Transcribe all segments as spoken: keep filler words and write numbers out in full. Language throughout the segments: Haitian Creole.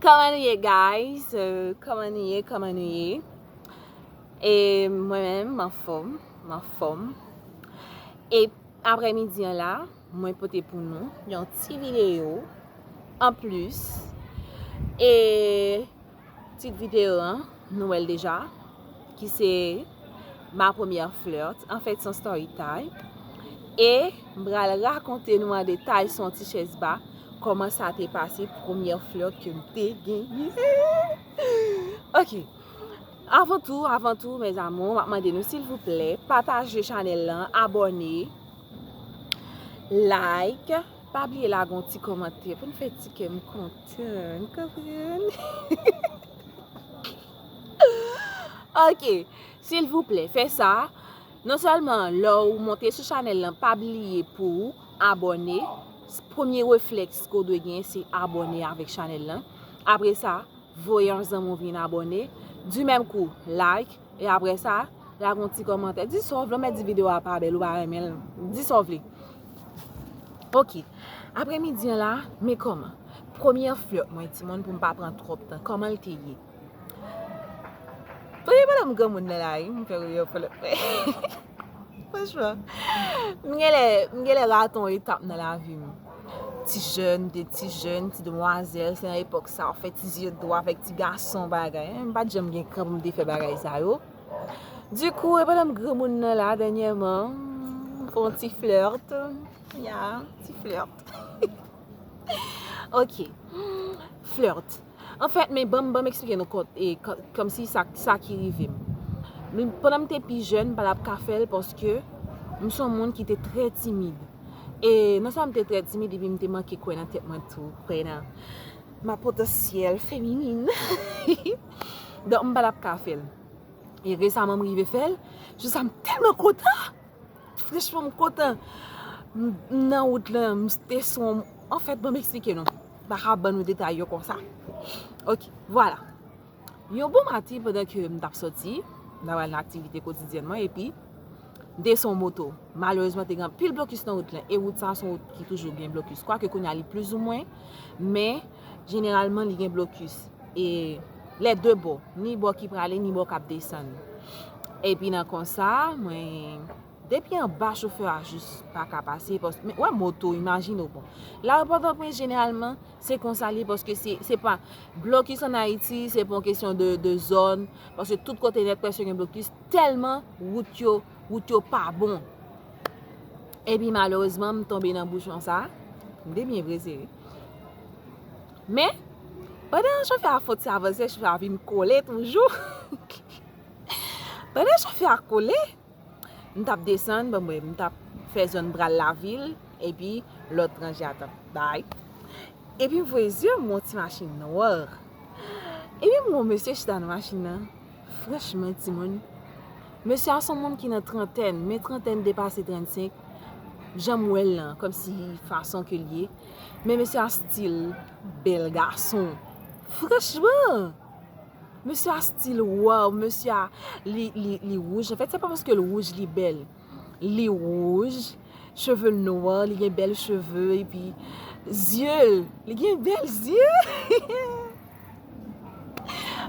Kòman nou ye, guys? Euh, kòman nou ye? Kòman nou ye? E mwen menm, m anfòm. M anfòm. E aprèmidi an la, mwen pote pou nou yon ti videyo anplis. E tit videyo an, nou wè l deja, ki se Ma première flirt. Anfèt, se yon story time. E m pral rakonte nou an detay sou yon ti chèz ba kòman sa te pase, premyè flirt ke m te genyen. Ok. Avan tou, avan tou, mes amours, m ap mande nou, silvouplè, pataje chanèl lan, abòne, like, pa bliye lage yon ti kòmantè pou n fè ti kè m kontan, konprann? Ok, silvouplè, fè sa. Non sèlman lè w monte sou chanèl lan, pa bliye pou w abòne. Premye reflèks ke w dwe genyen, se abòne avèk chanèl lan. Apre sa, voye yon zanmi w vin abòne. Di menm kou, like. E apre sa, lage yon ti kòmantè. Di sa w vle, w mèt di videyo a pa bèl, ou pa renmen l. Di sa w vle. Ok. Aprèmidi an la, men kòman? Premyè flirt mwen, timoun, pou m pa pran twòp tan. Kòman l te ye? Premye pandan m granmoun nan la, wi, m fè premyè flirt mwen. Franchman, m genlè, m genlè rate yon etap nan lavi m. Ti jèn, m te ti jèn, ti demwazèl, se nan epòk sa, w fè ti zye dwa avèk ti gason bagay. M pa t janm gen kran pou m te fè bagay sa yo. Dikou, e pandan m granmoun nan la, dènyèman, m fè yon ti flirt. Ya, ti flirt. Ok. Flirt. Anfèt, men ban m, ban m eksplike nou kòt, e, kò- kòmsi sa, sa ki rive m. Men pandan m te pi jèn, m pa t ap ka fè l paske m se yon moun ki te trè timid. E non sèlman m te trè timid, epi m te manke kwè nan tèt mwen tou, kwè nan ma potansyèl feminin. Donk, m pa t ap ka fè l. E resaman, m rive fè l. Jou sa, m tèlman kontan! Franchman, m kontan. M m nan wout lan, m te sou yon, anfèt, ban m eksplike nou. M pa ka ban nou detay yo konsa. Ok, vwala. Yon bon maten, pandan ke m t ap sòti, m t ap al nan aktivite kotidyèn mwen, epi m te sou yon moto. Malerezman, te gen anpil blokis nan wout lan, e wout sa a se yon wout ki toujou gen blokis. Kwake kounye a li plizoumwen, men jeneralman li gen blokis. E lè de bò, ni bò ki prale, ni bò k ap desann. Epi nan konsa, mwen, depi anba chofè a jis pa ka pase, paske, men, wè moto, imajine w, bon. Lari Pòtoprens, jeneralman, se konsa li ye, paske se, se pa, blokis ann Ayiti, se pa yon kesyon de, de zòn, paske tout kote nèt prèske gen blokis, tèlman wout yo, wout yo pa bon. Epi malerezman, m tonbe nan bouchon sa, m te byen prese, wi. Men, pandan chofè a fè yon ti avanse, chofè a vin kole toujou. Pandan chofè a kole, m t ap desann, bon, mwen, m t ap fè zòn pral lavil, epi lòt ranje a t ap bay. Epi m voye zye m wè yon ti machin nwa. Epi m wè yon mesye chita nan machin nan. Franchman, timoun, mesye a se yon moun ki nan trantèn, men trantèn depase trannsenk, jan m wè l lan, kòmsi fason ke l ye. Men mesye a stil bèl gason. Franchman! Mesye a stil, waw, mesye a, li, li, li wouj. Anfèt, se pa paske l wouj, li bèl. Li wouj, cheve l nwa, li gen bèl cheve, epi zye l, li gen bèl zye.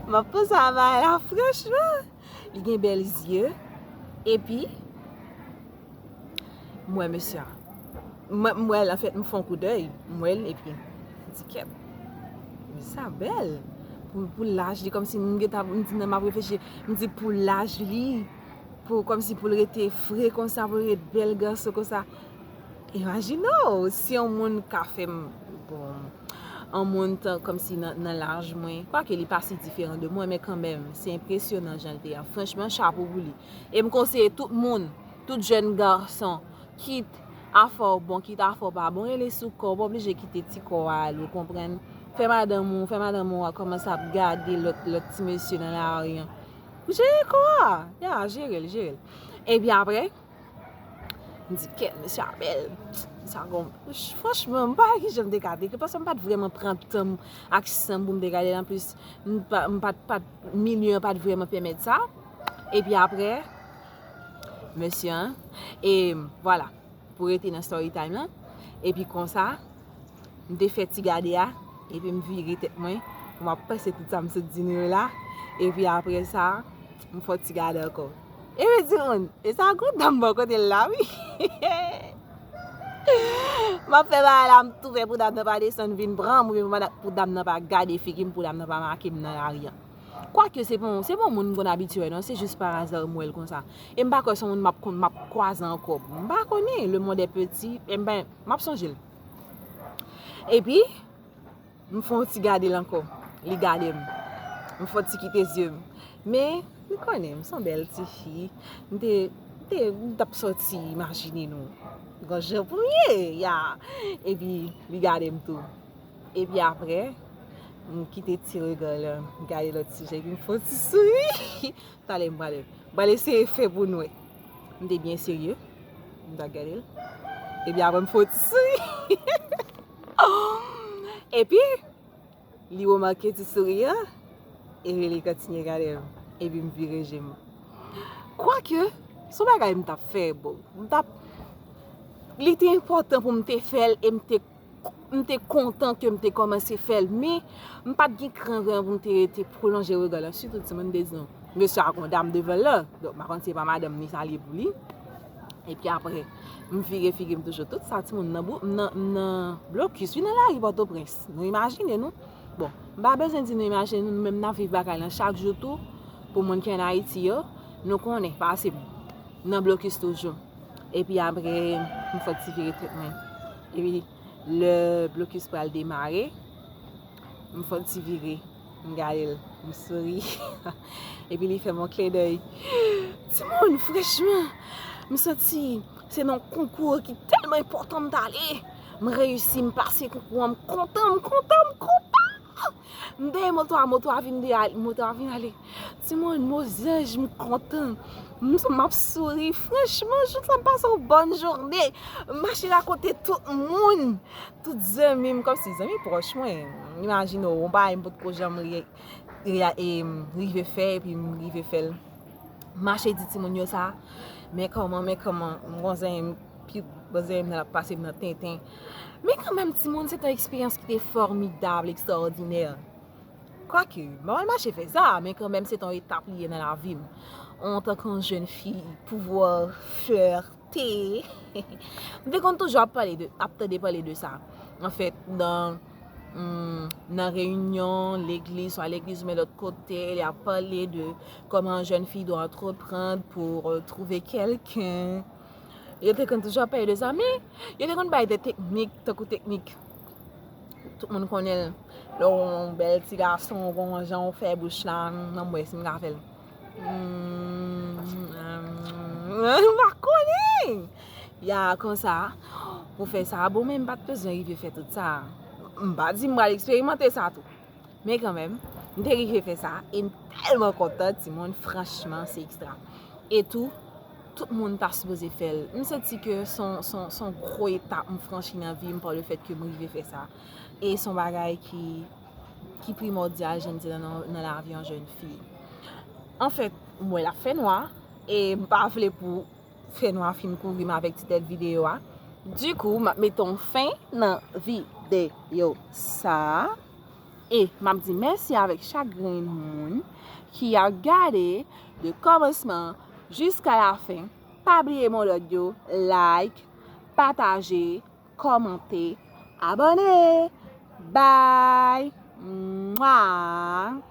M ap panse a bagay la, franchman. Li gen bèl zye, epi m wè mesye a. M wè, m wè l, anfèt, m fè yon koudèy, m wè l, epi m di, kèt, mesye a bèl. Pou, pou laj li, kòmsi m gentan, m di nan m ap reflechi, m di pou laj li, pou, kòmsi pou l rete fre konsa, pou l ret bèl gason konsa. Imajine w, si yon moun ka fè m, bon, yon moun tan, kòmsi nan, nan laj mwen, kwake li pa si diferan de mwen, men kanmenm, se enpresyonan jan l te ye. Franchman, chapo pou li. E m konseye tout moun, tout jèn gason, kit afè w bon, kit afè w pa bon, rele sou kò w, w pa oblije kite ti kò w a ale, w konprann? Fè madanm ou, fè madanm ou a kòmanse ap gade lòt, lòt ti mesye nan lari an. Jere kò a! Ya, jere l, jere l. Epi apre, m di, kèt, mesye a bèl. Sa gon, franchman, m pa wè kijan m te ka dekri, paske m pa t vrèman pran tan m ak san m pou m te gade l. Anplis, m pa, m pa t, pa t, milye an pa t vrèman pèmèt sa. Epi apre, mesye an, e vwala, pou rete nan story time lan. Epi konsa, m te fè ti gade a, epi m vire tèt mwen, M ap panse tout sa m sot di nou yo la. Epi apre sa, m fè yon ti gade ankò. Epi timoun, e sa gwo dam bò kote l la, wi. M ap fè bagay la, m tou fè pou dam nan pa desann vin pran m, oubyen pou dam nan pa gade figi m, pou dam nan pa make m nan lari a. Kwake se pa, se pa moun m konn abitye wè, non, se jis pa aza m wè l konsa. E m pa kwè se yon moun m ap konn, m ap kwaze ankò. M pa konnen, le monde est petit, e ben, m ap sonje l. Epi, m fè yon ti gade l ankò. Li gade m. M fè yon ti kite zye m. Men, nou konnen, m se yon bèl ti fi. M te, m te, m t ap sòti, imajine nou. Gon jan pou m ye, ya. Epi, li gade m tou. Epi apre, m kite ti rega lan, m gade lòt sijè, epi m fè yon ti souri. Talè m prale, m prale eseye fè pou nou wè. M te byen serye. M t ap gade l. Epi apre m fè yon ti souri. Epi, li remake ti souri an. Epi li kontinye gade m. Epi m vire je m. Kwake, se yon bagay m t ap fè, bon. M t ap, li te enpòtan pou m te fè l e m te m te kontan ke m te kòmanse fè l, men m pa t gen kran vrèman pou m te rete pwolonje rega lan. Sitou timoun, m te di nou, mesye a gon dam devan l la, donk m pa konn si se pa madanm ni sa l ye pou li. Epi apre, m vire figi m toujou. Tout sa, timoun, nan bou, m nan, m nan blokis, wi, nan lari Pòtoprens. Nou imajine nou. Bon, m pa bezwen di nou imajine nou, nou menm n ap viv bagay lan chak jou tou. Pou moun ki ann Ayiti yo, nou konnen, pase m nan blokis toujou. Epi apre, m fè ti vire tèt mwen. Epi, lè blokis pral demare, m fè ti vire. M gade l, m souri. Epi li fè m yon kledèy. Timoun, franchman, m santi se nan konkou ki tèlman enpòtan m t ale. M reyisi, m pase konkou an, m kontan, m kontan, m kontan. M dèyè moto a, moto a vin de, moto a vin ale. Timoun, mo zanj, m kontan. M, m ap souri. Franchman, jout la m pase yon bòn jounen. M mache rakonte tout moun. Tout zanmi m, kòmsi zanmi pwòch mwen. Imajine w, yon bagay m potko janm ri-, ri-, e, rive fè, epi m rive fè l. Mache di timoun yo sa. Men kòman, men kòman, m gon zanmi m, pi bon zanmi m nan l ap pase m nan tenten. Men kanmenm, timoun, se te yon eksperyans ki te fòmidab, ekstraòdinè. Kwake, m pa pral mache fè sa, men kanmenm, se te yon etap li ye nan lavi m. Antanke yon jèn fi, pouvwa, fyète. M te konn toujou ap pale de, ap tande pale de sa. Anfèt, nan, hmm, nan reyinyon, legliz, swa legliz, men lòt kote, li ap pale de comment une jeune fille doit entreprendre pour, euh, trouver quelqu'un. Yo te konn toujou ap pale de sa, men yo te konn bay de teknik, tankou teknik. Tout moun konnen l. Lè w yon bèl ti gason, w gon jan w fè bouch la, m wè si m ka fè l. Hmm, hmm, m pa konnen. Ya, konsa, pou fè sa, bon, men m pa t bezwen rive fè tout sa. M pa di m pral eksperimante sa tou. Men kanmenm, m te rive fè sa, e m tèlman kontan, timoun, franchman, se ekstra. E tou, tout moun ta sipoze fè l. M santi ke se yon, se yon, se yon gwo etap m franchi nan vi m pa le fèt ke m rive fè sa. E se yon bagay ki, ki primòdyal, jan m di nan, nan, nan lavi yon jèn fi. Anfèt, m wè l ap fè nwa, e m pa vle pou fè nwa fin kouvri m avèk ti tèt videyo a. Dikou, m ap mete yon fen nan videyo sa a. E m ap di mèsi avèk chak grenn moun ki ap gade de kòmansman jiska lafen. Pa bliye mo dòd yo, like, pataje, kòmante, abòne. Bye! Mwa!